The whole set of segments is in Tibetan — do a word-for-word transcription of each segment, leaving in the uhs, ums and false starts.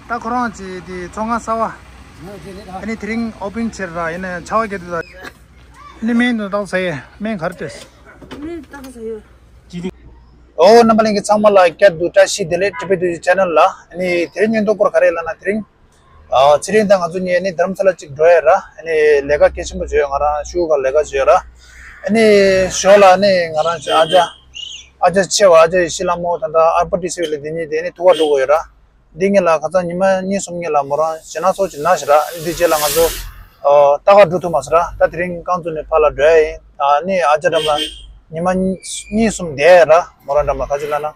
ད་ཁོ་རང་ཅིག་དེ་ཚོང་ཁང་གསར་བ། ཨ་ནི་དེ་རིང་ཨོ་པིང་བྱེད་ར་ཡིན་ན་ཆར་པ་བརྒྱབ་དུས་ད། ཨ་ནི་སྨན་དུ་བཏགས་ཟེར་ཡས་སྨན་ག་རེ་སྤྲད། སྨན་བཏགས་ཟེར་ཡས། ཨོ་རྣམ་པ་ལྷན་རྒྱས་ཚང་མ་ལ་བསྐྱར་དུ་བཀྲ་ཤིས་བདེ་ལེགས། ཊི་བི་ཊུ་ཆེ་ནལ་ལ། ཨ་ནི་དེ་རིང་བརྙན་ཐུང་སྐོར་ག་རེ་ལབ་ན་དེ་རིང་། ཨ་ཚེ་རིང་དང་ང་ཚོ་གཉིས་ནི་དྷ་རམ་ས་ལ་གཅིག་འགྲོ་ཡ་ར། ཨ་ནི་ལས་ཀ་གལ་ཆེན་པོ་བྱོས་ཡོད། ང་རང་ཤུ་གུ་ལས་ཀ་བྱོས་ཡོད་ར། ཨ་ནི་ཞོར་ལ་ཨ་ནི་ང་རང་ཨ་ཅག་ཨ་ཅག་ཆེ་བ་ཨ་ཅག་ཡེ་ཤེས་ལྷ་མོ་ད་ལྟ་ཨ་པ་ཊི་སི་ཝི་ལ་འདི་གཉིས་དེ་ནི་ཐུག་ག་འགྲོ་དགོས་ཡོད་ར། འདི་གཉིས་ལ་ཁ་སང་ཉི་མ་གཉིས་གསུམ་གཉིས་ལ་མོ་རང་ཞེ་ན་ཚོགས་ཅིག་ན་ཞེ་ར། ཨ་ནི་འདི་རྗེས་ལ་ང་ཚོ་ཨ་ལྟ་ག་འགྲོ་ཐུབ་མ་སོང་ར། ད་དེ་རིང་རྐང་བཙུགས་ནས་ཕར་ལ་འགྲོ་ཡ་ཡིན། ཨ་ནི་ཨ་ཅག་འགྲམ་ལ་ཉི་མ་གཉིས་གསུམ་བསྡད་ཡ་ར། མོ་རང་འགྲམ་ལ་ཁ་ཅིག་ལབ་ན།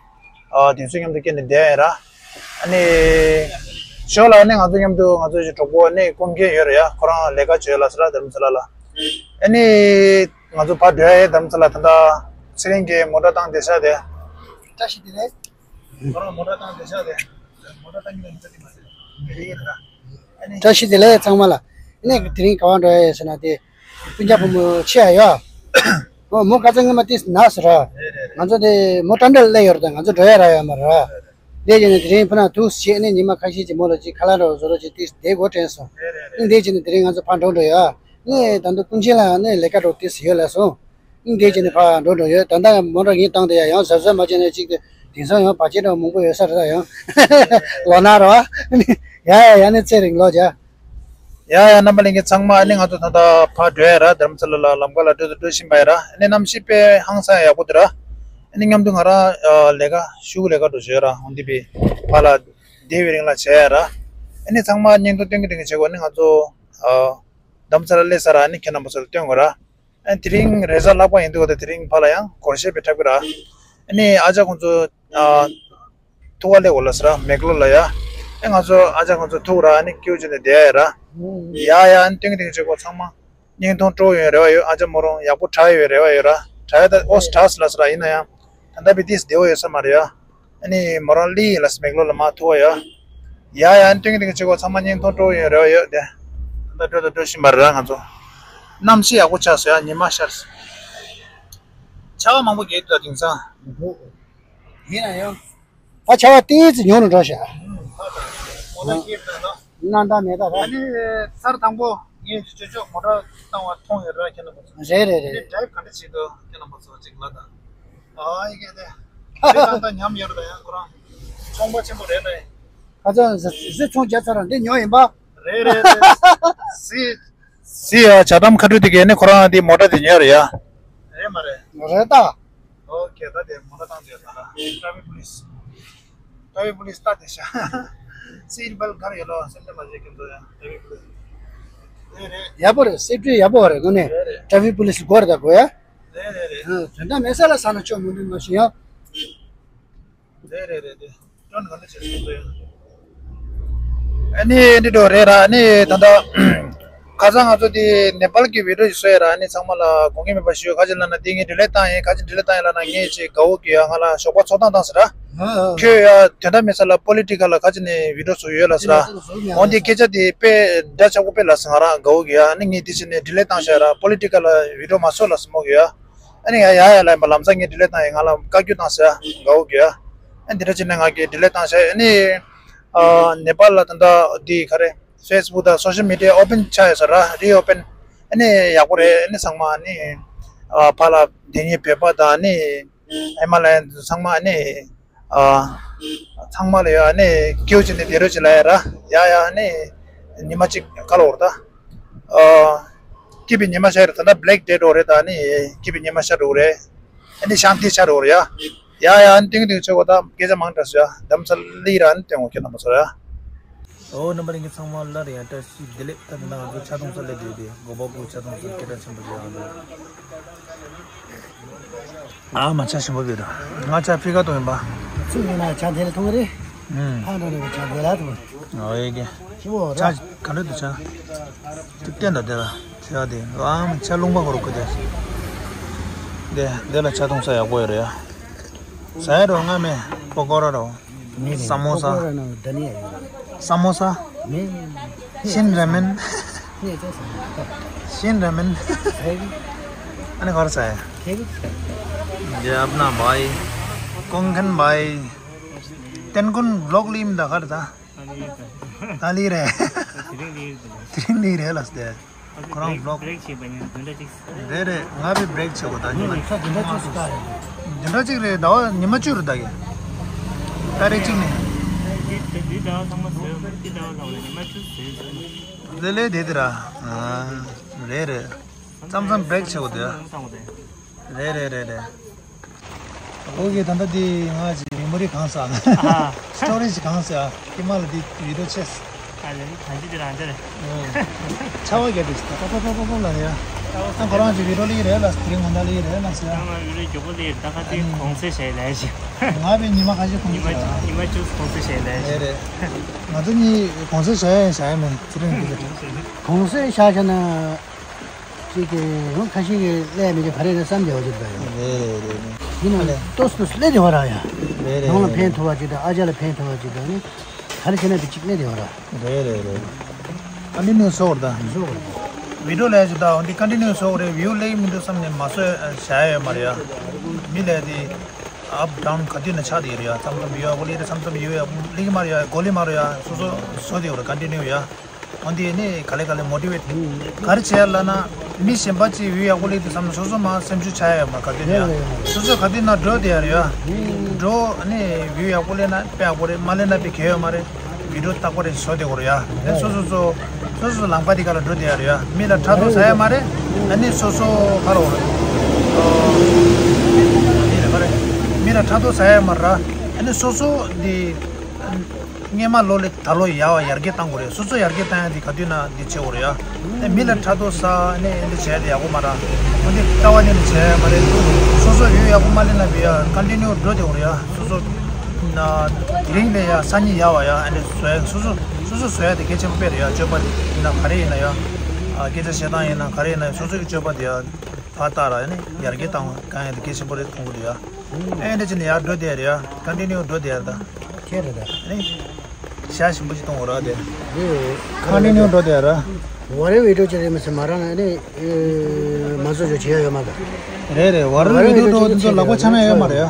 ཨ་དེ་ཚོ་མཉམ་དུ་སྐྱེལ་ནས་བསྡད་ཡ་ར། ཨ་ནི་ཞོར་ལ་ཨ་ནི་ང་ཚོ་མཉམ་དུ་ང་ཚོ་ཞིག་གྲོགས་པོ་ཨ་ནི་ཀུན་མཁྱེན་ཡོད་རེད་ཡ། ཁོ་རང་ལས་ཀ་བྱོས་ལ་ཟེར་ར་དྷ་རམ་ས་ལ་ལ། ཨ་ནི་ང་ཚོ་ཕར་འགྲོ་ཡ་ཡིན། དྷ་རམ་ས་ལ་ད་ལྟ་ཚེ་རིང་གིས་མོ་ཊ་བཏང་བསྡད་ཤག་དེ། བཀྲ་ཤིས་བདེ་ལེགས། ཁོ་རང་མོ་ཊ་བཏང་བསྡད་ཤག་དེ། མོ་ཊ་བཏང་གི་ཡོད་མ་རེད། ཨ་ནི་བཀྲ་ཤིས་བདེ་ལེགས་ཚང་མ་ལ། ཨ་ནི་དེ་རིང་ག་པར་འགྲོ་ཡ་ཡོད་ཟེར་ན་དེ། སྤུན་ཀྱག་བུ་མོ་ཆེ་ཡ་ཡོད། ཨོ་མོ་ཁ་སང་སྔོན་མ་ཏིས་ན་ཟེར་ར། ང་ཚོ་དེ་མོ་ཊ་འདྲ་སླེབས་ཡོད་རེད། ད་ང་ཚོ་འགྲོ་ཡ་རག་ཡོད་མ་རེད། དེ་བྱས་ནས་དེ་རིང་ཕུ་ན་ཐུག་བྱས་ནས་ཉི་མ་ཁ་ཤས་ཀྱི་མོ་ལ་ཅིག་ཁ་ལག་འདྲ་བོ་བཟོ་རོགས་ཅིག་ཏིས་དེ་དགོས་དྲན་སོང་། ཨ་ནི་དེ་བྱས་ནས་དེ་རིང་ང་ཚོ་ཕར་འགྲོ་འགྲོ་ཡ། ནས་ད་དུང་ཀུན་མཁྱེན་ལ་ནས་ལས་ཀ་འགྲོ་ཏིས་ཡོད་ལ་སོང་། ཨ་ནི་དེ་བྱས་ནས་ཕར་འགྲོ་འགྲོ་ཡོད། ད་ལྟ་མོ་ཊ་ངས་བཏང་དེ་ཡ་ཡང་གཟབ་གཟབ་མ་བྱས་ན་ཅིག་དེ་དེང་སང་ཡང་བར་ཆད་འདྲ་བོ་མང་པོ་ཡོད་ས་རེད། ད་ཡང་ལོ་ན་ར་བ། ཡ་ཡ་ཡ་ནས་ཚེ་རིང་ལོ་བྱ། ཡ་ཡ་རྣམ་པ་ལྷན་རྒྱས་ཚང་མ། ཨ་ནི་ང་ཚོ་ད་ལྟ་ཕར་འགྲོ་ཡ་ར། དྷ་རམ་ས་ལ་ལ་ལམ་ཁ་ལ་འགྲོ་དང་འགྲོ་བཞིན་པ་ཡ་ར། ཨ་ནི་གནམ་གཤིས་དཔེ་ཧང་སང་ཡག་པོ་འདུག་ར། ཨ་ནི་མཉམ་དུ་ང་རང་ཨ་ལས་ཀ་ཤུ་གུ་ལས་ཀ་འགྲོ་བྱོས་ར། འོན་ཏེ་པའི་ཕར་ལ་བསྡད་པའི་རིང་ལ་བྱས་ཡ་ར། ཨ་ནི་ཚང་མ་བརྙན་ཐུང་སྟོན་གི་སྟོན་གི་བྱེད་དགོས། ཨ་ནི་ང་ཚོ་ཨ་དྷ་རམ་ས་ལ་སླེབས་ས་ར། ཨ་ནི་ཁྱེད་རྣམ་པ་ཚོ་ལ་སྟོན་དགོས་ར། ཨ་ནི་དེ་རིང་རེས་གཟའ་ལྷག་པ་ཡིན་དུས་ད་དེ་རིང་ཕར་ལ་ཡང་སྒོར་གཞས་དཔེ་འཁྲབ་གི་ར། ཨ་ནི་ཨ་ཅག་ཁོང་ཚོ་ཨ་ཐུག་ག་སླེབས་ཡོད་ལ་ཟེར་ར། མེག་ལོར་ལ་ཡ། ཨེ་ང་ཚོ་ཨ་ཅག་ཁོང་ཚོ་ཐུག་ར། ཨ་ནི་ཀེའུ་ཅི་ནས་བསྡད་ཡ་ར། ཡ་ཡ། ཨ་ནི་སྟོན་གི་སྟོན་གི་བྱེད་དགོས། ཚང་མ་བརྙན་ཐུང་སྤྲོ་ཡོང་རེ་བ་ཡོད། ཨ་ཅག་མོ་རང་ཡག་པོ་དྲག་ཡོད་རེ་བ་ཡོད་ར། དྲག་ཡ་ད་ཨོ་སི་དྲག་སི་ལ་ཟེར་ར། ཡིན་ན་ཡང་ད་ལྟ་བི་ཏིས་བདེ་བོ་ཡོད་ས་མ་རེད་ཡ། ཨ་ནི་མོ་རང་ལི་ལ་སི་མེག་ལོར་ལ་མ་ཐུག་བ་ཡ། ཡ་ཡ། ཨ་ནི་སྟོན་གི་སྟོན་གི་བྱེད་དགོས། ཚང་མ་བརྙན་ཐུང་སྤྲོ་ཡོང་རེ་བ་ཡོད་དེ། ད་ལྟ་འགྲོ་ད་འགྲོ་བཞིན་པ་རེད་ར། ང་ཚོ་གནམ་གཤིས་ཡག་པོ་ཆགས་སོང་ཡ། ཉི་མ་ཤར་སོང་། ཆར་པ་མང་པོ་བརྒྱབ་འདུག་ད་དེང་སང་། ཡིན་ན་ཡང་། ད་ཆར་པ་ཏོག་ཙམ་ཉུང་རུ་འགྲོ་ཤག་མོ་ཊ་ཁྱེར་ད་ན། གནམ་ཐང་མེད་ད་ར། ཨ་ནི་ཚར་དང་པོ་ངས་ཅོ་ཅོ་མོ་ཊ་བཏང་བ་མཐོང་ཡོད་ར། ཁྱེད་རྣམ་པ་ཚོ། རེད་རེད་རེད། ཨ་ནི་ཌ་རའིབ་ག་འདྲ་བྱེད་འདུག་ཁྱེད་རྣམ་པ་ཚོ་ཅིག་ལབ་དང་། ཨ་ཡི་གེ་དེ་རེད། ད་ད་ཉམས་ཡོད་ར། ད་ཡང་ཁོ་རང་ཚོང་པ་ཆེན་པོ་རེད་ལ། ཁ་ཚ་གཟི་ཚོང་རྒྱག་ཚར་ར། འདི་ཉོ་ཡིན་པ། རེད་རེད་རེད། གཟི། གཟི་ཡ་ཇ་དམ་ཁ་ཐུག་དེ་གས་ནི་ཁོ་རང་དེ་མོ་ཊ་དེ་ཉོས་རེད་ཡ། རེད་མ་རེད། རེད་ད། ཨོ་ཁེ། ད་དེ་མོ་ཊ་བཏང་དེ་ད་ད་ཊ་ཕིག་པུ་ལིས། ཊ་ཕིག་པུ་ལིས་ལྟ་དེ་ཤ། སིལ་བལ་གར་ཡོད་ལོ་སེམས་ནས་མ་བྱེད་ཀྱི་འདུག་ཡ། ཊ་ཕིག་པུ་ལིས། རེད་རེད། ཡག་པོ་རེད། སེབ་ཊི་ཡག་པོ་རེད། དངོས་གནས། རེད་རེད། ཊ་ཕིག་པུ་ལིས་སྒོ་རེད་ད་གོ་ཡ། རེད་རེད་རེད། ཨ་དོན་དག་མེད་ས་ལ་ས་ན་ཆོག་མི་འདུག་མ་ཤེས་ཡ། རེད་རེད་རེད་རེད། ཨ་ནི་འདི་འགྲོ་རེད་ར། ཨ་ནི་ད་ལྟ་ཁ་སང་ང་ཚོ་དེ་ནེ་པཱལ་གྱི་བི་ཌི་ཡོ་ཞིག་བཟོས་ཡ་ར། ཨ་ནི་ཚང་མ་ལ་དགོངས་འགལ་མེད་པ་ཞུ། ག་ཅི་ལབ་ན་དེ་ངས་ཌི་ལིཊ་བཏང་ཡིན། ག་ཅི་ཌི་ལིཊ་བཏང་ཡིན་ལབ་ན་ངས་ཅིག་དགའ་བོ་གི་ཡ། ང་ལ་ཞོགས་པ་ཚོགས་གཏམ་བཏང་ཟེར་ར། ཁྱོད་ཡ་དོན་དག་མེད་ས་ལ་པོ་ལི་ཊི་ཀལ་ལ་ག་ཅི་ནས་བི་ཌི་ཡོ་བཟོ་ཡོད་ལབ་ཟེར་ར། འོན་ཏེ་སྐད་ཆ་དེ་དཔེ་འདྲ་ཆགས་པོ་དཔེ་ལབ་ཟེར། ང་རང་དགའ་བོ་གི་ཡ། ཨ་ནི་ངས་དེ་བྱས་ནས་ཌི་ལིཊ་བཏང་བཞག་ཡ་ར། པོ་ལི་ཊི་ཀལ་ལ་བི་ཌི་ཡོ་མ་བཟོ་ལབ་ཟེར་མོ་གི་ཡ། ཨ་ནི་ཡ་ཡ་ཡ་ལབ་ཡིན་པ། ལམ་སང་ངས་ཌི་ལིཊ་བཏང་ཡིན། ང་ལ་བཀའ་བཀྱོན་བཏང་ཟེར་ཡ། དགའ་བོ་གི་ཡ། ཨ་འདི་འདྲ་བྱས་ནས་ང་གིས་ཌི་ལིཊ་བཏང་ཤག་ཨ་ནི་ཨ་ནེ་པཱལ་ལ་ད་ལྟ་འདི་ག་རེ་ཕེ་སི་བུག་དང་སོ་ཤལ་མི་ཌི་ཡ་ཨོ་པན་ཆགས་ཡོད་ས་ར། རི་ཨོ་པན། ཨ་ནི་ཡག་པོ་རེད། ཨ་ནི་ཚང་མ་ཨ་ནི་ཨ་ཕར་ལ་དེ་ཉིད་བོད་པ་དང་ཨ་ནི་ཧི་མ་ལ་ཡན་ཚང་མ་ཨ་ནི་ཨ་ཚང་མ་ལ་ཡ་ཨ་ནི་ཀེའུ་ཅི་ནས་བསྡད་རོགས་བྱེད་ལབ་ཡ་ར། ཡ་ཡ། ཨ་ནི་ཉི་མ་གཅིག་ག་ལ་འོར་ད། ཨ་སྐྱིད་པའི་ཉི་མ་ཤར་རེད། ད་ལྟ་བྷི་ལེག་ཌེ་འགྲོ་རེད། ད་ཨ་ནི་སྐྱིད་པའི་ཉི་མ་ཤར་འགྲོ་རེད། ཨ་ནི་ཤང་ཏི་ཆ་རུ་རེད་ཡ། ཡ་ཡ། ཨ་ནི་ཏིང་ཏིང་ཆོས་གོ་ད་སྐད་ཆ་མང་དྲགས་སོ་ཡ། དྷ་རམ་ས་ལ་ལི་ར་ཨ་ནི་ཏེང་འོ་ཁྱེད་རྣམ་པ་ཚོ་ཡ། ཨོ་རྣམ་པ་ལྷན་རྒྱས་ཚང་མ་སླར་ཡང་བཀྲ་ཤིས་བདེ་ལེགས། ད་དེ་ན་ང་ཚོ་ཆ་ཚང་ས་སླེབས་ཡོད་དེ། གོ་པ་གོ་ཆ་ཚང་ས་སྐད་གྲགས་ཆེན་པོ་རེད་ཨང་། ཨ་མ་ཆ་ཞིམ་པོ་བེད་འདུག་ང་ཆ་ཕི་ག་ཏོང་ཡིན་པ། ཚུགས་ཡིན་ན་ཆ་དེ་ལ་ཐུག་རེད། ཨུམ། ཕ་འགྲོ་རེད་པ། ཆ་དེ་ལ་ཐུག་ཨོ་ཡེ་གེ། ཞིམ་པོ་ར། ཆ་ག་འདྲ་འདུག་ཆ། ཏིག་བསྟན་ད་དེ་ལ་ཆ་དེ་ཨམ་ཆ་རླུང་པ་གོ་རུ་ཁུ་དེ། དེ་དེ་ལ་ཆ་འཐུང་ས་ཡག་པོ་ཡོད་རེད་ཡ། ཟ་ཡ་རོ་ང་མེ་པོ་ཀོ་ར་རོ། མེ་མེ། ས་མོ་ས། པོ་ཀོ་ར་ནང་ད་ནི་ཡ་ཡོད། ས་མོ་ས། མེ་མེ། ཤིན་ར་མེན། ངས་ཅོ་ས་མེད་ད། ཤིན་ར་མེན། ཧེ་གི། ཨ་ནི་ག་རེ་ཟ་ཡ། ཁེ་གི། རྒྱབ་ན་བའི། ཀོང་ཁན་བའི། ཏན་ཀུན་བློག་ལིམ་ད་ག་རེ་ད། ད་ལི་རེད། དེ་རིང་ལི་རེད། དེ་རིང་ལི་རེད་ལ་སྟེ། ཁོ་རང་བི་ལོག་བི་རེག་བྱེད་པ་ཡིན་ན་བདུན་ཕྲག་གཅིག་རེད་རེད། ང་བི་བི་རེག་བྱེད་དགོས། ད་ཉི་མ་ཁ་བདུན་ཕྲག་གཅིག་ལྟ་རེད། བདུན་ཕྲག་གཅིག་རེད། ཟླ་བ་ཉི་མ་བཅུ་རེད་ད་གི། ད་རེད་གཅིག་ནས། འདི་འདི་ཟླ་བ་ཚང་མ་བཟོས་ཡོང་། འདི་ཟླ་བ་ལྷག་ལ་ཉི་མ་བཅུ་བཟོས་ཟེར་ན། དེ་ལས་དེ་དེ་ར། ཨ། རེད་རེད། མཚམས་མཚམས་བི་རེག་བྱེད་དགོས་དེ། རེད་རེད་རེད་རེད། ཨོ་ཀེ། ད་ལྟ་འདི་ང་ཅིག་མེ་མོ་རི་གང་ས། ཨ། སི་ཊོ་རེཇ་གང་ས། ཀི་མ་ལ་འདི་བི་ཌི་ཡོ་ཆེས། ཨ་ལེ། གང་ཅི་དེ་རང་ཅི་རེད། ཆ་བ་རྒྱབ་པའི་ཏག་ཏག་ཏག་ཏག་ལ་ཡ། ཨ་ཁོ་རང་ཅིག་བི་ཌི་ཡོ་ལི་རེད་ལ། དེ་རིང་ངོ་ན་ལི་རེད་ལ་ཟེར། ཨ་མ་བི་ཌི་ཡོ་མགྱོགས་པོ་ལི་རེད། ད་ག་དེ་གོང་ཚད་བྱས་ལས་ཞིག་ང་བའི་ཉི་མ་ཁ་ཤས་གོང་ཚད། ཉི་མ་ཉི་མ་བཅུ་གོང་ཚད་བྱས་ལས་ཞིག་རེད་རེད། ང་ཚོ་གཉིས་གོང་ཚད་བྱ་ཡ་ཡིན་བྱ་ཡ་མིན། དེ་རིང་འདི་གོང་ཚད་བྱ་བྱ་ན། ཅིག་གི་ཡང་ཁ་ཤས་ཀྱིས་ཀླད་མི་གི་བ་རེ་ནས་བསམ་བསྡད་པ་ཅིག་ད་ཡོད། རེད་རེད་རེད། ཡིན་ནའང་ལས་ཏོག་ཙམ་ཀླད་དེ་བ་ར་ཡ། རེད་རེད་རང་ལ་རེད། ཕན་ཐོགས་པ་ཅིག་དང་ཨ་ཅག་ལ་ཕན་ཐོགས་པ་ཅིག་དང་ནི། ག་རེ་བྱས་ན་དེ་ཅིག་ཀླད་དེ་བ་ར། རེད་རེད་རེད། ཀོན་ཊི་ནིའུ་བཟོ་བར་ད། བཟོ་བར། བི་ཌི་ཡོ་ལས་ཅིག་ད་འོན་ཏེ་ཀོན་ཊི་ནིའུ་བཟོ་བར་རེད། བིའུ་ལེགས་མི་འདུག་བསམ་ནས་མ་བཟོ་བྱ་ཡ་ཡོད་མ་རེད་ཡ། མི་ལས་དེ་ཨབ་ཌའུན་ག་དུས་ན་ཆགས་དེ་ཡོད་རེད་ཡ། མཚམས་མཚམས་ཡོད་ཡ་གོ་ལི་རེད། མཚམས་མཚམས་ཡོད་ཡ་གོ་ལི་གི་མ་རེད་ཡ། སོ་སོ་བཟོ་དེ་ཡོད་རེད། ཀོན་ཊི་ནིའུ་ཡ། འོན་ཏེ་ནི་ག་ལེ་ག་ལེ་མོ་ཊི་ཝེ་ཊི་ག་རེ་བྱས་ལབ་ན། མི་གཞན་པ་ཅིག་བིའུ་ཡག་པོ་སླེབས་འདུག་བསམ་ན་སོ་སོ་མར་སེམས་ཤུགས་ཆག་ཡ་ཡོད་མ་རེད། ག་དུས་ནས་ཡ། སོ་སོ་ག་དུས་ན་འགྲོ་བསྡད་ཡ་རེད་ཡ། འགྲོ་ནི་བིའུ་ཡག་པོ་སླེབས་ན་དཔེ་ཡག་པོ་རེད། མ་སླེབས་ན་དཔེ་གལ་ཡོད་མ་རེད། བི་ཌི་ཡོ་རྟག་པར་བཟོ་བསྡད་དགོས་རེད་ཡ། ཨ་ནི་སོ་སོ་སོ་སོ་སོ་ལམ་ཁ་དེ་ག་ལ་འགྲོ་བསྡད་ཡ་རེད་ཡ། མི་ལ་ཕྲག་དོག་ཟ་ཡ་མ་རེད། ཨ་ནི་སོ་སོ་ག་རེ་རེད། མི་ལ་ཕྲག་དོག་ཟ་ཡ་མ་རེད། ཨ་ནི་སོ་སོ་འདི། སྔོན་མ་ལོ་ལས་ད་ལོ་ཡར་བ་ཡར་རྒྱས་བཏང་དགོས་རེད། སོ་སོ་ཡར་རྒྱས་བཏང་ཡ་དེ་ག་དུས་ན་འདི་བྱེད་དགོས་རེད་ཡ། ཨ་མི་ལ་ཕྲག་དོག་ཟ་ནས་འདི་བྱས་ཏེ་ཡག་པོ་མ་རེད། འོན་ཏེ་ལྟ་བ་ནས་ནི་བྱས་ཡ་མ་རེད། སོ་སོ་ཡུལ་ཡག་པོ་མ་ལེན་ན་བི་ཡ་ཀོན་ཊི་ནིའུ་འགྲོ་བསྡད་དགོས་རེད་ཡ། སོ་སོ་ན་དེ་རིང་ལས་ཡ་སང་ཉིན་ཡར་བ་ཡ། ཨ་འདི་བཟོ་ཡ་སོ་སོ་སོ་སོ་བཟོ་ཡ་དེ་གལ་ཆེན་པོ་དཔེ་རེད་ཡ། སྤྱོད་པ་ཡིན་ན་ག་རེ་ཡིན་ན་ཡ། ཨ་སྐད་ཆ་བཤད་སྟངས་ཡིན་ན་ག་རེ་ཡིན་ན་ཡ། སོ་སོ་གི་སྤྱོད་པ་དེ་ཡ་ཕར་བལྟ་ར། ཨ་ནི་ཡར་རྒྱས་བཏང་གང་ཡ་དེ་གལ་ཆེན་པོ་རེད་མཐོང་གི་འདུག་ཡ། ཨ་འདི་བྱས་ནས་ཡར་འགྲོ་བསྡད་ཡ་རེད་ཡ། ཀོན་ཊི་ནིའུ་འགྲོ་བསྡད་ཡ་རེད་ད། ཁྱེད་རེད་ད། ཨ་ནི། ཞག་ཞིམ་པོ་ཞིག་གཏོང་བ་ར་དེ། ཁ་ནི་ནི་འགྲོ་དེ་ར། ཝ་རེ་བི་ཌི་ཡོ་ཅི་རེད་མི་སྲིད་མ་རང་ནི་ཨེ་མ་བཟོ་བཟོ་བྱེད་ཡ་ཡོད་མ་ག་རེད་རེད། ཝ་རེ་བི་ཌི་ཡོ་འགྲོ་དེ་ཚོ་ལག་པ་འཆང་ཡ་ཡོད་མ་རེད་ཡ།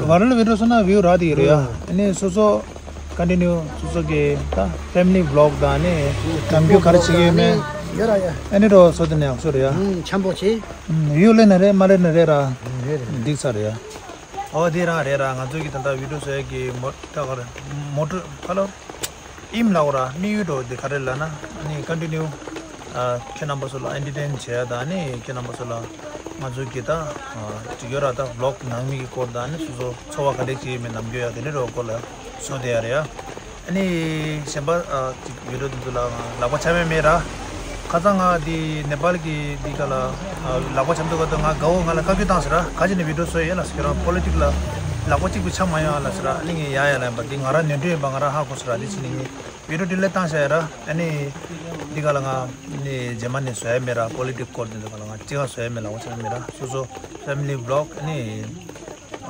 ཝ་རེ་བི་ཌི་ཡོ་བཟོ་ན་བིའུ་རག་དེ་ཡོད་རེད་ཡ། ཨ་ནི་སོ་སོ་ཀོན་ཊི་ནིའུ་སོ་སོ་གི་ད་ཕེ་མི་ལི་བི་ལོག་དང་ནི་ནམ་རྒྱུན་ག་རེ་བྱེད་ཀྱི་ཡོད་མེད་ཡོད་ར་ཡ། ཨ་ནི་འགྲོ་བཟོ་དེ་ནས་ཡག་ཤོས་རེད་ཡ། འཆམ་པོ་བྱེད། ཡོད་ལེ་ན་རེད་མ་ལེ་ན་རེད་ར། རེད་རེད། འགྲིག་ཚར་རེད་ཡ། ཨོ་དེ་རང་རེད་ར། ང་ཚོ་གི་ད་ལྟ་བི་ཌི་ཡོ་བཟོ་ཡ་གི་མོ་ད་ག་རེ་མོ་ཊ་ཧ་ལོ། ཨིམ་ལའོ་ར་དམིགས་ཡུལ་འགྲོ་འདི་ག་རེ་ལབ་ན་ནི་ཀོན་ཊི་ནིའུ། ཨ་ཁྱེད་རྣམ་པ་ཚོ་ལ་ཨེན་ཊར་ཊེན་བྱེད་ཡ་དང་ནི་ཁྱེད་རྣམ་པ་ཚོ་ལ་ང་ཚོ་གི་ད་ཨ་ཅིག་ཡོད་ར་ད་བི་ལོག་ནང་མི་གི་སྐོར་དང་ནི་སོ་སོ་འཚོ་བ་ག་འདྲས་ཅིག་ཡིན་མིན་ནམ་རྒྱུན་ཡ་དེ་འདྲའི་རོ་སྐོར་ལ་བཟོ་བསྡད་ཡ་རེད་ཡ། ཨ་ནི་གཞན་པ་ཨ་ཅིག་བི་ཌི་ཡོ་འདི་ཚོ་ལ་ང་ལག་པ་འཆང་མེད་མེད་ར། ཁ་སང་ང་འདི་ནེ་པཱལ་གི་འདི་ག་ལ་ཨ་ལག་པ་འཆང་དུས་ག་ད་ང་དགའ་བོ་ང་ལ་བཀའ་བཀྱོན་བཏང་ཟེར་ར། ག་ཅི་ནས་བི་ཌི་ཡོ་བཟོ་ཡས་ལ་ཟེར། ཁྱོད་རང་ཕོ་ལི་ཊིག་ལ་ལག་པ་གཅིག་པུ་འཆང་མ་ཡོང་ཨ་ལ་ཟེར་ར། ཨ་ནི་ངས་ཡ་ཡ་ལ་ཡིན་པ་འདི་ང་རང་ནོར་འཁྲུལ་ཡིན་པ་ང་རང་ཧ་གོ་ཟེར་ར། འདི་ཕྱིན་ནས་ངས་བི་ཌི་ཡོ་ཌི་ལིཊ་བཏང་བཞག་ཡ་ར། ཨ་ནི་འདི་ག་ལ་ང་ནི་རྗེས་མ་ནས་བཟོ་ཡ་མེད་ར། ཕོ་ལི་ཊིག་སྐོར་འདི་ཚོ་ག་ལ་ང་གཅིག་ཀྱང་བཟོ་ཡ་མེད། ལག་པ་འཆང་ཡ་མེད་ར། སོ་སོ་ཕེ་མི་ལི་བི་ལོག་ཨ་ནི།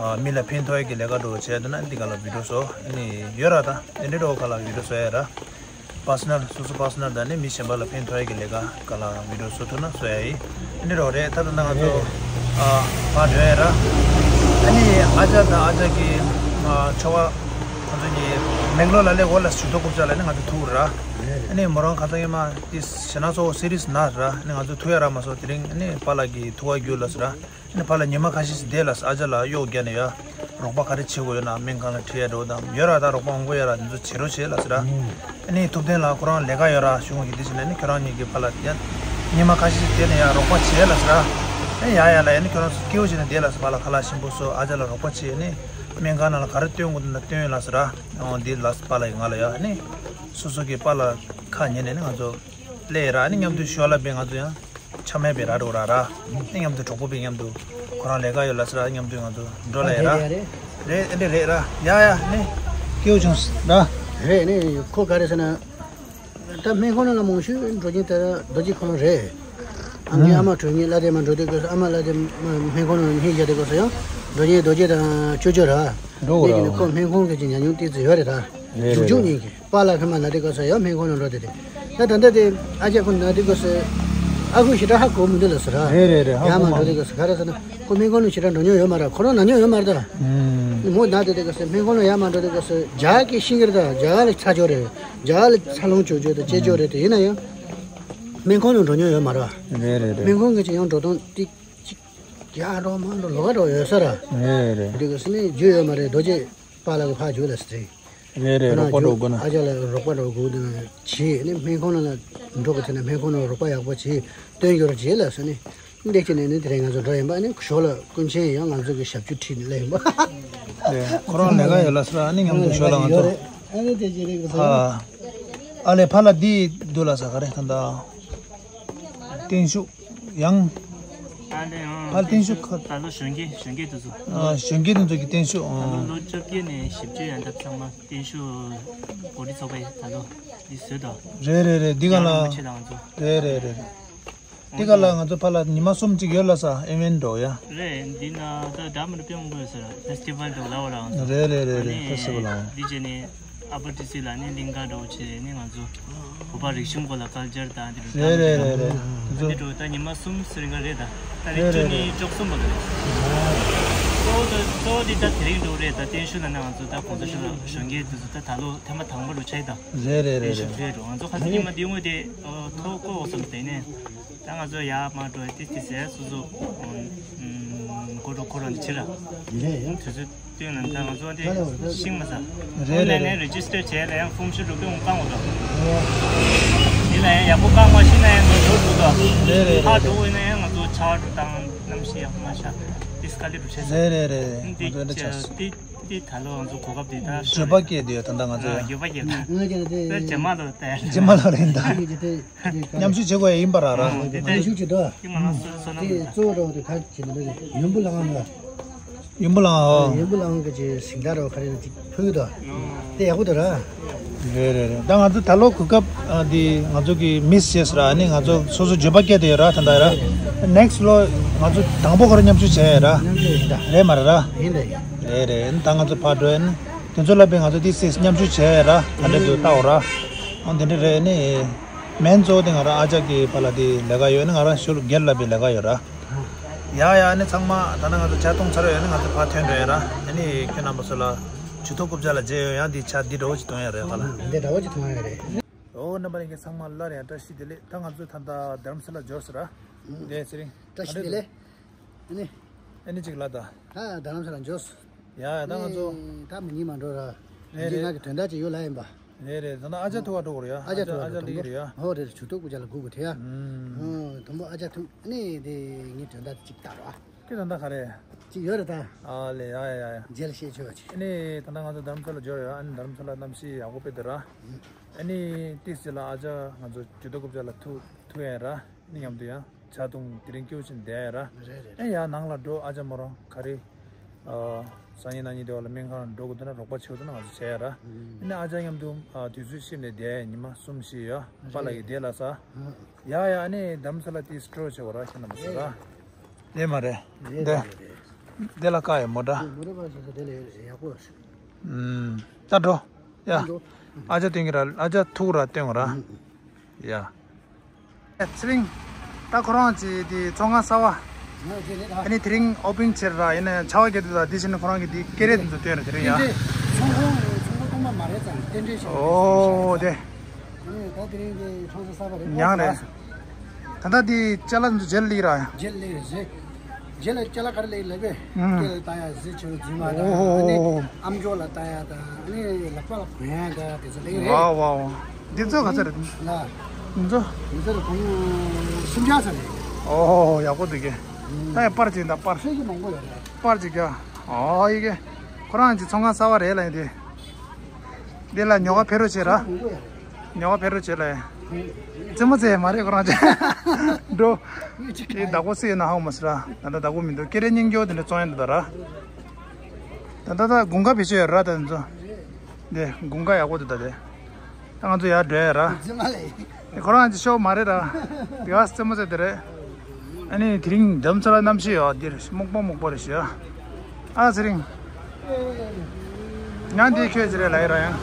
ཨ་མི་ལ་ཕན་ཐོགས་ཡས་ཀྱི་ལས་ཀ་འགྲོ་བྱས་འདུག་ན་འདི་ག་ལ་བི་ཌི་ཡོ་བཟོ་ཨ་ནི་ཡོད་ར། ད་དེ་འདྲའི་འགྲོ་ག་ལ་བི་ཌི་ཡོ་བཟོ་ཡས་ར། པར་སོ་ནལ་སོ་སོ་པར་སོ་ནལ་དང་ནི་མི་གཞན་པ་ལ་ཕན་ཐོགས་ཡས་ཀྱི་ལས་ཀ་ག་ལ་བི་ཌི་ཡོ་བཟོ་ཐུབ་ན་བཟོ་ཡ་ཡིན། འདི་འདྲའི་འགྲོ་རེད། ད་ད་ལྟ་ང་ཚོ་ཨ་ཕར་འགྲོ་ཡས་ར། ཨ་ནི་ཨ་ཅག་དང་ཨ་ཅག་གི་ཨ་ཆོ་ག་ང་ཚོ་གཉིས་མེག་ལོར་ལ་ལས་འོ་ལ་ཞུ་ཐོག་ཀུབ་ཅག་ལ་ནི་ང་ཚོ་ཐུག་ར། ཨ་ནི་མོ་རང་ཁ་སང་ཉི་མ་དེ་ཞེ་ན་ཚོ་སི་རི་སི་ན་ར། ཨ་ནི་ང་ཚོ་ཐུག་ཡ་རག་མ་སོང་། དེ་རིང་ཨ་ནི་པཱ་ལགས་ཀྱི་ཐུག་ག་རྒྱུགས་ལ་ཟེར་ར། ཨ་ནི་ཕར་ལ་ཉི་མ་ཁ་ཤས་ཤིག་བསྡད་ལ་ཟེར། ཨ་ཅག་ལ་གཡོག་བརྒྱབ་ནས་ཡ། རོགས་པ་ག་རེ་བྱེད་དགོས་ཡོད་ན་སྨན་ཁང་ལ་ཁྲིད་ཡ་འགྲོ་དང་ཡོད་ར། ད་རོགས་པ་འོང་དགོས་ཡོད་ར། འདི་ཚོ་བྱེད་རོགས་བྱེད་ལ་ཟེར། ཨ་ནི་ཐུབ་བསྟན་ལགས་ཁོ་རང་ལས་ཀ་ཡོད་ར། གཞུང་གི་འདི་བྱས་ནས་ཨ་ནི་ཁྱོད་རང་གཉིས་ཀྱིས་ཕར་ལ་ཡ་ཉི་མ་ཁ་ཤས་ཤིག་བསྡད་ནས་ཡ་རོགས་པ་བྱེད་ལ་ཟེར། ཨ་ཡ་ཡ་ལ་ཡ། ཨ་ནི་ཁྱོད་རང་ཚོ་སྐྱིད་པོ་བྱས་ནས་བསྡད་ལ་ཟེར། ཕར་ལ་ཁ་ལག་ཞིམ་པོ་བཟོ། ཨ་ཅག་ལ་རོགས་པ་བྱེད། ཨ་ནི་སྨན་ཁང་ནང་ལ་ག་རེ་སྟོན་དགོས་འདུག་ན་སྟོན་ལ་ཟེར། འོ་འདི་ལ་པཱ་ལགས་ཀྱིས་ང་ལ་ཡ། ཨ་ནི་སོ་སོ་གི་པཱ་ལགས་ཁ་ཉན་ནས་ཨ་ནི་ང་ཚོ་སླེབས་ར། ཨ་ནི་མཉམ་དུ་ཞོར་ལ་བས་ང་ཚོ་ཡང་ཆ་མེད་པའི་ར་འགྲོ་ར་ར། ཨ་ནི་མཉམ་དུ་གྲོགས་པོ་བས་མཉམ་དུ་ཁོ་རང་ལས་ཀ་ཡོད་ལ་ཟེར་ར། མཉམ་དུ་ང་ཚོ་འགྲོ་ལ་ཡ་ར། རེད་རེད་རེད་ར། ཡ་ཡ་ནི་སྐྱིད་པོ་བྱུང་ར། རེད། ནི་ཁོ་ག་རེ་ཟེར་ན་ད་སྨན་ཁང་ནང་ལ་མང་ཤོས་འགྲོ་མཁན་དེ་རྡོ་རྗེ་ཁོ་རང་རེད། ཨ་མའི་ཨ་མ་གྲོངས་ཉིན་བླ་བདེ་མ་འགྲོ་དུས་སྐབས་སུ། ཨ་མ་བླ་བདེ་མ་སྨན་ཁང་ནང་སྨན་བཞག་དུས་སྐབས་སུ་ཡང་འགྲོ་མཁན་རྡོ་རྗེ་དང་ཅོ་ཅོ་ར། འགྲོ་དེ་གི་ནི་ཁོ་སྨན་ཁང་གི་ཅིག་ཉམས་མྱོང་ཏོག་ཙམ་ཡོད་རེད་ད། རེད་རྒྱུག་རྒྱུག་རེད། ཉིན་གི་པཱ་ལགས་ཁོ་མ་ན་དུས་སྐབས་སུ་ཡང་སྨན་ཁང་ནང་འགྲོ་དེ་རེད། ད་ད་ལྟ་དེ་ཨ་ཅག་ཁོ་ན་དུས་སྐབས་སུ་ཨ་ཁུ་ཞེ་དྲག་ཧ་གོ་མི་འདུག་ལ་ཟེར་ར། རེད་རེད་རེད། ཧ་ཡ་གོ་མ་མ་འགྲོ་དུས་སྐབས་སུ་ག་རེ་ཟེར་ན། ཁོ་སྨན་ཁང་ནང་ཞེ་དྲག་འགྲོ་མྱོང་ཡོད་མ་རེད། ཁོ་རང་ན་མྱོང་ཡོད་མ་རེད་ད། ཨུམ། མོ་ན་དེ་དེ་ག་སེ་སྨན་ཁང་ལ་ཡར་མར་འགྲོ་དེ་ག་སེ་རྒྱ་གི་ཤིང་གི་རེད་ད། རྒྱ་ག་ལ་ཚ་ཅོག་རེད། རྒྱ་ག་ལ་ཚ་ལོང་ཅོག་ཅོག་དང་ཅེ་ཅོག་རེད་དེ་ཡིན་ན་ཡང་། སྨན་ཁང་ནང་འགྲོ་མྱོང་ཡོད་མ་རེད། རེད་རེད་རེད། སྨན་ཁང་གི་ཅི་ཡང་འགྲོ་སྟངས་ཏིག་ཅིག་རྒྱ་འགྲོ་མ་འགྲོ་ལོག་འགྲོ་ཡོད་ས་ར། རེད་རེད། དེ་ག་སེ་ནི་རྒྱུས་ཡོད་མ་རེད། རྡོ་རྗེ་པཱ་ལགས་ཀྱི་ཕར་རྒྱུས་ལ་སེ། རེད་རེད། རོགས་པ་འགྲོ་དགོས་ན། ཨ་ཅག་ལ་རོགས་པ་འགྲོ་དགོས་དེ་ན་བྱེད་ནི་སྨན་ཁང་ནང་ལ་འགྲོ་དགོས་དེ་ན་སྨན་ཁང་ནང་རོགས་པ་ཡག་པོ་བྱེད་སྟོན་རྒྱུ་ར་བྱེད་ལ་སེ་ནི། འདི་ཁྱེད་ནས་ནི་དེ་རིང་ང་ཚོ་འགྲོ་ཡིན་པ་ནི་ཞོར་ལ་ཀུན་མཁྱེན་ཡང་ང་ཚོ་གི་ཞབས་ཞུ་ཁྲིད་ནས་སླེབས་ཡིན་པ། ཁོ་རང་ལས་ཀ་ཡོད་ལ་སོ་ཨ་ནི་མཉམ་དུ་ཞོར་ལ་ང་ཚོ། ཨ་ནི་དེ་ཅི་རིགས་ཨ། ཨ་ལས་ཕ་ལ་འདི་འདུག་ལ་ས་ག་རེ་ད་ད། བརྟན་བཞུགས་ཡང་། ཨ་ལས་ཨང་། ཕ་ལ་བརྟན་བཞུགས་ཁ། ད་ལོ་གཞོན་སྐྱེས་གཞོན་སྐྱེས་དེ་ཚོ། ཨ་གཞོན་སྐྱེས་དེ་ཚོ་གི་བརྟན་བཞུགས་ད་ལོ་ཨང་། ལོ་བཅོ་བརྒྱད་ནས་བཞི་བཅུ་ཡན་འདབ་ཚང་མ་བརྟན་བཞུགས་གོ་སྒྲིག་ཚོགས་པས་ད་ལོ་འདི་བཟོས་དོ། རེད་རེད་རེད། འདི་ག་ཡང་ལ། རིན་པོ་ཆེ་དང་ཚོ། རེད་རེད་རེད། འདི་ག་ལ་ང་ཚོ་ཕ་ལ་ཉི་མ་གསུམ་ཅིག་ཡོད་ལ་ས་ཨེ་ཝེན་འགྲོ་ཡ། རེད། འདི་ན་ད་འདྲ་མི་འདྲ་དཔེ་མང་པོ་ཡོད་ས་ར་ཕེ་སི་ཊི་ཝལ་འགྲོ་ལ་བ་རང་ཚོ། རེད་རེད་རེད་རེད། ཨ་ནི་ཕེ་སི་ཊི་ཝལ་ལ་བ། འདི་བྱས་ནས་ཨ་པར་ཊི་སི་ལ་ནི་གླིང་ག་འགྲོ་བྱས་ནི་ང་ཚོ་བོད་པ་རིག་གཞུང་སྐོར་ལ་ཀལ་ཅར་དང་འདི་འདྲ་རེད་རེད་རེད་རེད། འདི་འདྲ་ད་ཉི་མ་གསུམ་ཟེར་ག་རེད་ད། ད་རེད་རེད་བཅུ་གཉིས་རེད། བཅུ་གསུམ་པ་ག་རེད། གཙོ་བོ་ད་གཙོ་བོ་འདི་ད་དེ་རིང་འགྲོ་རེད་ད། བརྟན་བཞུགས་ལ་ནི་ང་ཚོ་ད་གོང་ས་མཆོག་ལ་གཞོན་སྐྱེས་འདི་ཚོ་ད་ད་ལོ་ཐེངས་མ་དང་པོ་རུ་ཆགས་ད། རེད་རེད་རེད་རེད། བརྟན་བཞུགས་འགྲོ་ང་ཚོ་ཁ་སང་ཉི་མ་འདི་དངོས་དེ་ཐོ་ཀོ་འོ་སམ་དེ་ནས། ད་ང་ཚོ་ཡར་མར་འགྲོ་ཏི་ཏི་ཟེར་སོ་སོ། ཨུམ། གོ་འགྲོ་ཁོ་རང་ཕྱིར་ར། དུས་ཚོད་བསྟུན་ན་ད་ང་ཚོ་འདི་ཤིང་མ་ཟ། རེད་རེད་རེད། ཨོན་ལན་ནས་རེ་ཇི་སི་ཊར་བྱས་ལ་ཡང་ཕོམ་ཤུ་འགྲོ་དུས་བཀང་འོ་ད། འདི་ལ་ཡང་ཡག་པོ་བཀང་མ་ཤེས་ན་ཡང་ང་ཚོ་འགྲོ་ད། རེད་རེད་ཧ་རེད། འགྲོ་འོས་ན་ཡང་ང་ཚོ་ཆར་འགྲོ་དང་གནམ་གཤིས་ཡག་པོ་མ་ཤ། ཏི་སི་ཀ་ལི་འགྲོ་ཆེ་ས། རེད་རེད་རེད། ང་ཚོ་འདི་འདྲ་ཆགས་སོང་། ཏི་ཏི་ད་ལོ་ང་ཚོ་གོ་སྐབས་འདི་ད་འགྱོད་པ་སྐྱེས་འདུག་ད་ལྟ་ང་ཚོ་ཡང་འགྱོད་པ་སྐྱེས་ད། ད་རྗེས་མ་ལོ་ད་རྗེས་མ་ལོ་རེད་ད། མཉམ་ཞུགས་བྱེད་དགོས་ཡ་ཡིན་པ་ར་ར། ཨང་། དེ་ལྟར་ཤུགས་ཆེ་འདུག་དེ་གཙོ་བོ་འདྲ་བོ་དེ་ག་རེ་བྱེད་ནི་རེད། ཡོན་པོ་ལའང་འདུག་ཡོན་པོ་ལའང་ཨོ། ཡོན་པོ་ལའང་གི་ཅིག་ཞིང་བདག་འདྲ་བོ་ག་རེ་ཅིག་ཕུལ་གི་འདུག་དེ་ཡག་པོ་འདུག་ར། རེད་རེད་རེད། ད་ང་ཚོ་ད་ལོ་གོ་སྐབས་ཨ་འདི་ང་ཚོ་གི་མིས་བྱས་སོང་ར། ཨ་ནི་ང་ཚོ་སོ་སོ་འགྱོད་པ་སྐྱེས་བསྡད་ཡོད་ར་ད་ལྟ་ར། ནེག་སི་ཊི་ལོ་ང་ཚོ་དང་པོ་ག་རེ་མཉམ་ཞུགས་བྱས་ཡོད་ར། མཉམ་ཞུགས་ཡིན་ད། རེད་མ་རེད་ར། ཡིན་ད་ཡིན། རེད་རེད། ད་ང་ཚོ་ཕར་འགྲོ་ཡ་ནི་དེ་ཚོ་ལ་དཔེ་ང་ཚོ་ཏི་སི་མཉམ་ཞུགས་བྱས་ཡོད་ར། ག་འདྲ་འདུག་ལྟ་འོ་ར། ཨང་དེ་འདྲ་རེད་ནི། མེན་གཙོ་བོ་དེ་ང་རང་ཨ་ཅག་གི་ཕ་ལ་དེ་ལས་ཀ་ཡོད་ནི་ང་རང་ཞོར་སྒེར་ལ་དཔེ་ལས་ཀ་ཡོད་ར། ཡ་ཡ་ནི་ཚང་མ་ད་ནི་ང་ཚོ་ཇ་འཐུང་ཚར་ཡོད་ནི་ང་ཚོ་ཕར་ཐོན་འགྲོ་ཡོད་ར། ཨ་ནི་ཁྱོད་རྣམ་པ་ཚོ་ལ་ཇུས་གཏོགས་རྐུབ་ཀྱག་ལ་མཇལ་ཡོང་ཡ་འདི་ཇ་འདི་འདྲ་བོ་ཅིག་འཐུང་ཡ་རེད་ཁ་ལ། འདི་འདྲ་བོ་ཅིག་འཐུང་ཡ་རེད། ཨོ་རྣམ་པ་ལྷན་རྒྱས་ཚང་མ་སླར་ཡང་བཀྲ་ཤིས་བདེ་ལེགས། ད་ང་ཚོ་ད་ལྟ་རྡ་རམ་ས་ལ་འབྱོར་སོང་ར། ཨུ། འདི་ཚེ་རིང་། བཀྲ་ཤིས་བདེ་ལེགས། ཨ་ནི། ཨ་ནི་ཅིག་ལ་ད། ད་རྡ་རམ་ས་ལ་འབྱོར་སོང་། ཡ་ཡ་ད་ང་ཚོ། ཨ་ནི་ད་མི་གཉིས་མ་འགྲོ་ར། རེད་རེད། ང་གི་དོན་དག་ཅིག་ཡོད་ལ་ཡིན་པ། རེད་རེད། ད་ལྟ་ཨ་ཅག་ཐུག་ག་འགྲོ་དགོས་རེད་ཡ། ཨ་ཅག་ཨ་ཅག་ཐུག་ག་ལ་འགྲོ་གི་རེད་ཡ། ཧོ་རེད་རེད། ཇུས་གཏོགས་རྐུབ་ཀྱག་ལ་སྒུག་དགོས་རེད་ཡ། ཨུམ། དང་པོ་ཨ་ཅག་ཐུག་ཨ་ནི་དེ་ངའི་དོན་དག་ཅིག་ལྟ་རོགས། ཁྱོད་ད་ལྟ་ག་རེ། ཅིག་ཡོད་རེད་ད། ཨ་ལེ་ཡ་ཡ་ཡ་ཡ། རྗེས་ལ་བཤད་ཆོག་ཅིག་ཨ་ནི་ད་ལྟ་ང་ཚོ་རྡ་རམ་ས་ལ་འབྱོར་ཡོད། ཨ་ནི་རྡ་རམ་ས་ལ་གནམ་གཤིས་ཡག་པོ་དཔེ་འདུག་ར། ཨ་ནི་ཏིས་ཅི་ལ་ཨ་ཅག་ང་ཚོ་ཇུས་གཏོགས་རྐུབ་ཀྱག་ལ་ཐུག་ཐུག་ཡ་ར། ཨ་ནི་མཉམ་དུ་ཡང་ཇ་འཐུང་དེ་རིང་སྐྱིད་པོ་ཅིག་བསྡད་ཡ་ར། རེད་རེད། ཨ་ཡ་ནང་ལ་འགྲོ་ཨ་ཅག་མོ་རང་ག་རེ། ཨ། སང་ཉིན་གནངས་ཉིན་དེ་བ་ལ་སྨན་ཁང་འགྲོ་དགོས་འདུག་ན་རོགས་པ་བྱེད་དགོས་འདུག་ན་ང་ཚོ་བྱས་ཡ་ར། ཨ་ནི་ཨ་ཅག་མཉམ་དུ་ཨ་དུས་ཚོད་ཤིག་ནས་བསྡད་ཉི་མ་གསུམ་བཞི་ཡ། པཱ་ལགས་ཀྱིས་བསྡད་ལ་ས། ཡ་ཡ་ཨ་ནི་རྡ་རམ་ས་ལ་དེ་སི་ཊོར་བྱེད་དགོས་ར་ཤི་ན་མ་ཟེར་ར། དེ་མ་རེད། རེད་དེ། རེད་རེད། དེ་ལ་བཀག་ཡོད་མོ་འདྲ། མོ་རེད་པ་ཟེར་ས་དེ་ལ་ཡག་པོ་རེད། ཨུམ། ད་འགྲོ། ཡ། ད་འགྲོ། ཨ་ཅག་སྟོན་གྱི་ར་ཨ་ཅག་ཐུག་ར་སྟོན་ར། ཡ། ཚེ་རིང་། ད་ཁོ་རང་ཚོའི་དེ་ཚོང་ཁང་གསར་པ། ཨ་ནི་དེ་རིང་ཨོ་པིང་བྱེད་ར་ཡིན་ན་ཡང་ཕྱག་དབང་རྒྱག་དུས་ད་དེ་བཞིན་ཁོ་རང་གི་དེ་ཀེ་རེ་དེ་ཚོ་སྟོན་ར་དེ་རིང་ཡ། ཚོང་ཁང་ཚོང་ཁང་སྟོང་པ་མ་རེད་ཙང་རྟེན་འབྲེལ་ཞིག་ཨོ་དེ། ད་དེ་རིང་གི་ཚོང་ས་གསར་པ་རེད། ཉང་རེད། ད་ལྟ་དེ་ཅ་ལག་དེ་ཚོ་རྗེས་ལ་སླེབས་ར། རྗེས་ལ་སླེབས་རེད། རྗེས་ལ་ཅ་ལག་ག་རེ་སླེབས་རེད་ལབ་པས། ཨུམ། སྐེ་ལ་བཏགས་ཡ་གཟི་བྱུ་རུ་རྫུན་མ་དང་ཨ་ནི་ཨོ། ཨམ་ཅོག་ལ་བཏགས་ཡ་དང་ཨ་ནི་ལག་པ་ལ་གོན་ཡ་དང་དེ་ཚོ་སླེབས་རེད། ཝའོ་ཝའོ། འདི་ཚོ་ག་ཚོད་རེད། ལ། འདི་ཚོ། འདི་ཚོ་ལ་གོང་སུམ་བརྒྱ་ཙམ་རེད། ཨོ་ཡག་པོ་འདུག་གི། ཨུམ། ད་ཡ་པར་ཅིག་ད་པར། ཚོད་ཀྱི་མང་པོ་ཡོད་རེད། པར་ཅིག་རྒྱག་ཨོ་ཡི་གེ། ཁོ་རང་གི་ཚོང་ཁང་གསར་པ་རེད་ལ་ཡིན་དེ། འདི་ལ་ཉོ་ག་ཕེབས་རོགས་བྱེད་ར། ཉོ་ག་ཕེབས་རོགས་བྱེད་ལ། རྩེད་མོ་རྩེ་ཡ་མ་རེད་ཁོ་རང་ཅག་འགྲོ། དེ་བདག་པོ་སུ་ཡིན་ན་ཧ་གོ་མ་སོང་ར། ད་ལྟ་བདག་པོ་མི་འདུག་ཀེ་རེ་རྙིང་རྒྱུ་དེ་འདྲ་བཙོང་ཡ་འདུག་ད་ར། ད་ལྟ་ད་དགུན་ཁ་བེད་སྤྱོད་ཡོད་ར་ད་དེ་ཚོ། འདི་དགུན་ཁ་ཡག་པོ་འདུག་ད་དེ། ད་ང་ཚོ་ཡར་འགྲོ་ཡ་ར། རྫུན་མ་ལས། ཁོ་རང་གི་ཤོག་མ་རེད་ར། དེ་ག་རྩེད་མོ་རྩེ་དེ་རེད། ཨ་ནི་དེ་རིང་རྡ་རམ་ས་ལ་གནམ་གཤིས་ཡོད་འདིར་སྨུག་པོ་སྨུག་པོ་རེད་ཤག་ཨ་ཚེ་རིང་། ཡང་འདི་ཁྱོད་ཅི་རེད་ལབ་ཡ་ར་ཡང་།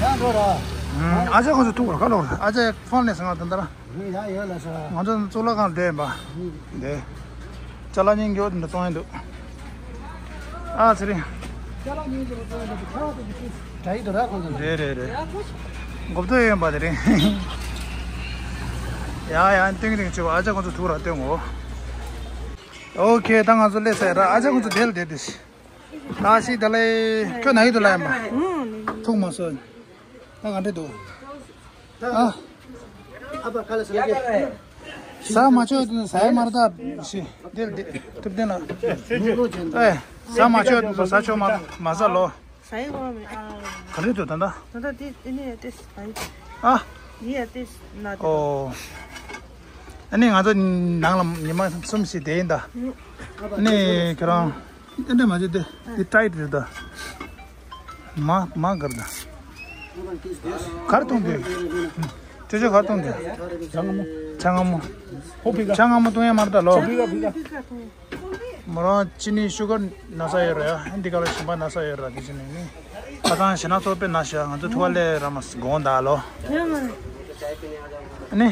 ཡང་འགྲོ་ར། ཨ་ཅག་ཁོང་ཚོ་ཐུག་ར་ཁ་ལོག་ར་ཨ་ཅག་ཕོན་ལས་སང་ང་ད་ལྟ་ར། ཡང་ཡོད་ལ་ཤག་ང་ཚོ་གཙུག་ལག་ཁང་བསྡད་ཡིན་པ། འདི། ཅ་ལག་རྙིང་རྒྱུ་འདི་གཏོང་ཡ་འདུག་ཨ་ཚེ་རིང་། ཅ་ལག་རྙིང་རྒྱུ་གཏོང་ཡ་འདུག་ཁ་བ་དེ་ཚོ་དྲ་ཡི་འདུག་ར་ཁོང་ཚོ། རེད་རེད་རེད། མགོ་བཏོན་ཡོད་པ་དེ་རེད། ཡ་ཡ་སྟོན་གྱི་འདུག་ཅེས་ཨ་ཅག་ཁོང་ཚོ་ཐུག་ར་སྟོན་ངོ་། ཨོ་ཁེ། ད་ང་ཚོ་སླེབས་ཚར་ར། ཨ་ཅག་ཁོང་ཚོ་དེ་ལ་བསྡད་དེ། ད་ཤི་ད་ལེ། ཁྱོད་ན་ཡི་འདུག་ལ་ཡིན་པ། ཐུག་མ་སོང་། ད་ག་འདྲ་འདུག་ཨ། ཨ་ཕ་ཁ་ལ་ཟ་གི་ཟ་མ་ཆོད་དུ་ཟ་ཡ་མར་ད་ཤི། འདིར་འདི་ཐུབ་བསྟན་ལ། ཨེ། ཟ་མ་ཆོད་དུ་ཟ་ཆོག་མ་མ་ཟ་ལོ། ཟ་ཡི་བ་མེད་ཨ། ག་རེ་འདུག་ད་ད། ད་ད་དེ་དེ་ནས་ཡ་ཏེ་ཟ་ཡི། ཨ། ཡི་ཡ་ཏེ་ན་དེ། ཨོ། ཨ་ནི་ང་ཚོ་ནང་ལ་ཉི་མ་གསུམ་ཞིག་བསྡད་ཡིན་ད། ཨ་ནི་ཁྱེད་རང་། ཨེ་འདྲ་མ་བྱེད་དེ། འདི་ཊའིཊ་རེད་ད། མ་མ་གར་ད། གར་གཏོང་དེ། ཅོ་ཅོ་གར་གཏོང་དེ། ཆང་སྔ་མོ། ཆང་སྔ་མོ། ཧོ་ཕི་ག་ཆང་སྔ་མོ་གཏོང་ཡ་མར་ད་ལོ། ཕི་ག་ཕི་ག་མོ་རང་ཅི་ནི་ཤུ་གར་ན་ས་ཡོད་ར་ཡ། འདི་ག་ལ་ཞིམ་པ་ན་ས་ཡོད་ར་དེ་ཅི་ནི་ནི། ཁ་ཚང་ཞེ་ན་ཚོ་དཔེ་ན་ཤ་ང་ཚོ་ཐུ་བ་ལས་ར་མ་དགོང་ད་ལོ། ཨ་ནི།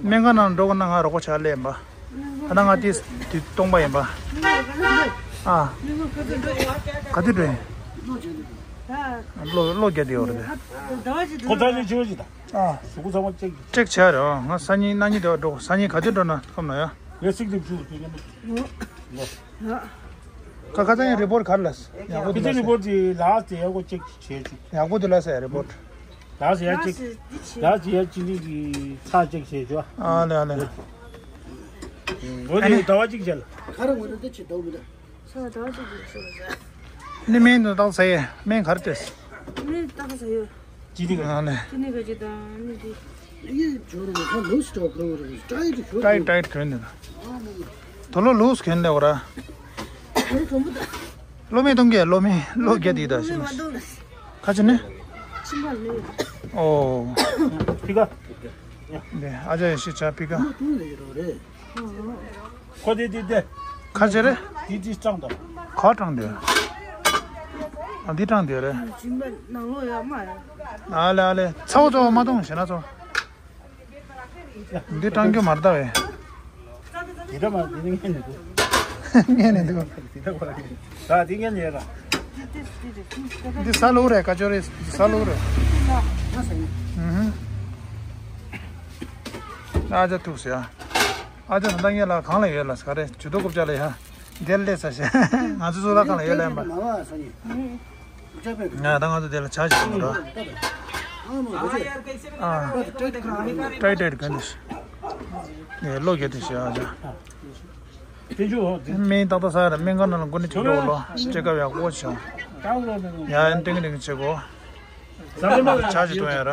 སྨན་ཁང་ནང་འགྲོ་དགོས་ན་ང་རོགས་པ་བྱ་ལས་ཡིན་པ། ད་ང་དེ་དེ་སྟོང་པ་ཡིན་པ། ཨ། ག་དུས་འགྲོ་ཡིན། ལོ་ལོ་བརྒྱ་དེ་ཡོད་རེད། ཁོ་ད་ཅི་བྱེད་ཅི་ད། ཨ། གཟུགས་པོ་ཚང་མ་ཅེག་ཅེག་བྱས་རེད། ང་སང་ཉིན་གནངས་ཉིན་དེ་བ་འགྲོ། སང་ཉིན་ག་དུས་འགྲོ་ན་ཁོམ་ན་ཡ། ངས་ཚིག་དེ་བྱུག་དེ་ཉམས། ལོ། ཁ་ཁ་ཚང་ཡང་རི་པོར་ག་རེ་ལ། ཡག་པོ་འདུག་ལ་ཟེར། རི་པོར་དེ་ལགས་དེ་ཡག་པོ་ཅེག་བྱས་བྱུག་ཡག་པོ་འདུག་ལ་ཟེར་རི་པོར། ལགས་ཡ་ཅིག་ལགས་ཡ་ཅིག་ནི་གི་ཚ་ཅིག་བྱས་བྱོ། ཨ་ལེ་ཨ་ལེ། འོ་དེ་ཟླ་བ་གཅིག་བྱས་ལ། ཁ་ར་ངོ་ནས་ད་ཅི་འདུག་མི་འདུག་ས་ཟླ་བ་གཅིག་གི་ཞུ་བ་ཟ། ནི་སྨན་དུ་བཏགས་ཟ་ཡས་སྨན་གར་ཏེ། ནི་བཏགས་ཟ་ཡོད། ཅི་ནི་ག་ཨ་ལེ། ཅི་ནི་ག་ཅི་དང་ནི་དེ། ཡིན་ཇོ་རུ་ཁ་ལུས་ཏོག་གོ་རུ་ཏའི་ཏི་ཤོར། ཏའི་ཏའི་ཏི་གོན་ནི་ད། དོ་ལོ་ལུས་གོན་ནི་འོ་ར། ཁོ་ར་གྲོང་པོ་ད། ལོ་མེ་གཏོང་གི་ལོ་མེ་ལོ་བརྒྱད་དེ་ད་ཤི་མ། ཁ་ཆེ་ནི། ཕྱི་མ་ལོས། ཨོ། ཕི་ག་ཨ་ཅག་ཡེ་ཤེས་ཆ་ཕི་ག་ཁོ་དེ་དེ་དེ། ཁ་ཆེ་རེད། དེ་དེ་སྤྲང་དང་། ཁ་སྤྲང་དེ། ཨ་འདི་སྤྲང་དེ་རེད། ཨ་ལེ་ཨ་ལེ་ཚ་བོ་ཚ་བོ་མ་གཏོང་ཞེ་ན་ཚོ། འདི་སྤྲང་རྒྱུ་མ་རེད་ད་བས། འདི་འདྲ་མ་འདི་ནི་ངན་ནི་འདུག་ངན་ནི་འདུག་འདི་འདྲ་གོ་ར་གི་ད་འདི་ངན་ཡོད་ར། འདི་ས་ལུག་རེད་ཀ་ཅོ་རེད་འདི་ས་ལུག་རེད། ཨུ་ཧུ། ཨ་ཅག་ཐུག་ཟེར་ཨ། ཨ་ཅག་ད་ལྟ་ངེད་ལ་གང་ལ་ཡོད་ལ་ག་རེ་ཇུས་གཏོགས་རྐུབ་ཅག་ལ་ཡ། འདིར་སླེབས་ས་ཞེ། ང་ཚོ་ཚོ་ལ་གང་ལ་ཡོད་ལ་ཡིན་པ། ང་ད་ང་ཚོ་དེ་ལ་ཇ་ཞིག་འདུག་ར། ཨ། ཏའི་ཏའི་ག་ནས་ཤི། ནས་ལོ་བརྒྱད་དེ་ཤི་ཨ་ཅག་སྨན་ཏག་ཏག་ཟ་ཡ་ར། སྨན་ཁང་ནང་ལ་འགོ་ནས་ཁྲིད་འགྲོ་ལོ། སྤྲད་སྐབས་ཡག་པོ་བྱུང་། ཡ་ཡན་ཏིང་ཏིང་བྱེད་གོ་ཇ་ཞིག་འཐུང་ཡ་ར།